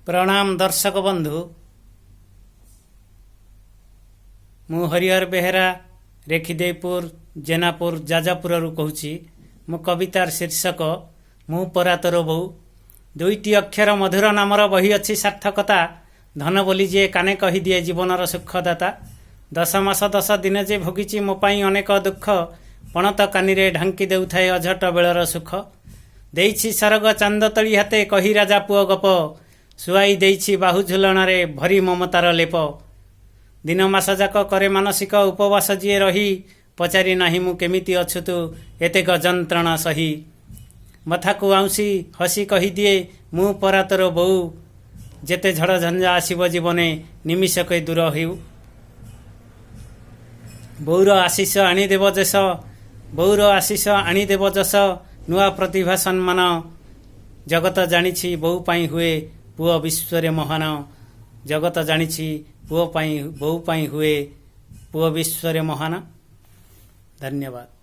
ପ୍ରଣାମ ଦର୍ଶକ ବନ୍ଧୁ, ମୁଁ ହରିହର ବେହେରା, ରେଖିଦେଇପୁର, ଜେନାପୁର, ଯାଜପୁରରୁ କହୁଛି। ମୋ କବିତାର ଶୀର୍ଷକ ମୁଁ ପରା ତୋର ବୋଉ। ଦୁଇଟି ଅକ୍ଷର ମଧୁର ନାମର ବହି ଅଛି ସାର୍ଥକତା। ଧନ ବୋଲି ଯିଏ କାନେ କହିଦିଏ ଜୀବନର ସୁଖଦାତା। 10 ମାସ 10 ଦିନ ଯେ ଭୋଗିଛି ମୋ ପାଇଁ ଅନେକ ଦୁଃଖ, ପଣତ କାନିରେ ଢାଙ୍କି ଦେଉଥାଏ ଅଝଟ ବେଳର ସୁଖ। ଦେଇଛି ସରଗ ଚାନ୍ଦ ତଳି ହାତେ କହି ରାଜା ପୁଅ ଗପ, ଶୁଆଇ ଦେଇଛି ବାହୁ ଝୁଲଣାରେ ଭରି ମମତାର ଲେପ। ଦିନ ମାସ ଯାକ କରେ ମାନସିକ ଉପବାସ ଯିଏ ରହି, ପଚାରି ନାହିଁ ମୁଁ କେମିତି ଅଛୁ ତୁ ଏତେକ ଯନ୍ତ୍ରଣା ସହି। ମଥାକୁ ଆଉଁସି ହସି କହିଦିଏ ମୁଁ ପରା ତୋର ବୋଉ, ଯେତେ ଝଡ଼ ଝଞ୍ଜା ଆସିବ ଜୀବନେ ନିମିଷକେ ଦୂର ହେଉ। ବୋଉର ଆଶିଷ ଆଣିଦେବ ଦେଶ, ବୋଉର ଆଶିଷ ଆଣିଦେବ ଯଶ, ନୂଆ ପ୍ରତିଭା ସମ୍ମାନ। ଜଗତ ଜାଣିଛି ବୋଉ ପାଇଁ ହୁଏ ପୁଅ ବିଶ୍ୱରେ ମହାନ। ଜଗତ ଜାଣିଛି ପୁଅ ପାଇଁ, ବୋଉ ପାଇଁ ହୁଏ ପୁଅ ବିଶ୍ୱରେ ମହାନ। ଧନ୍ୟବାଦ।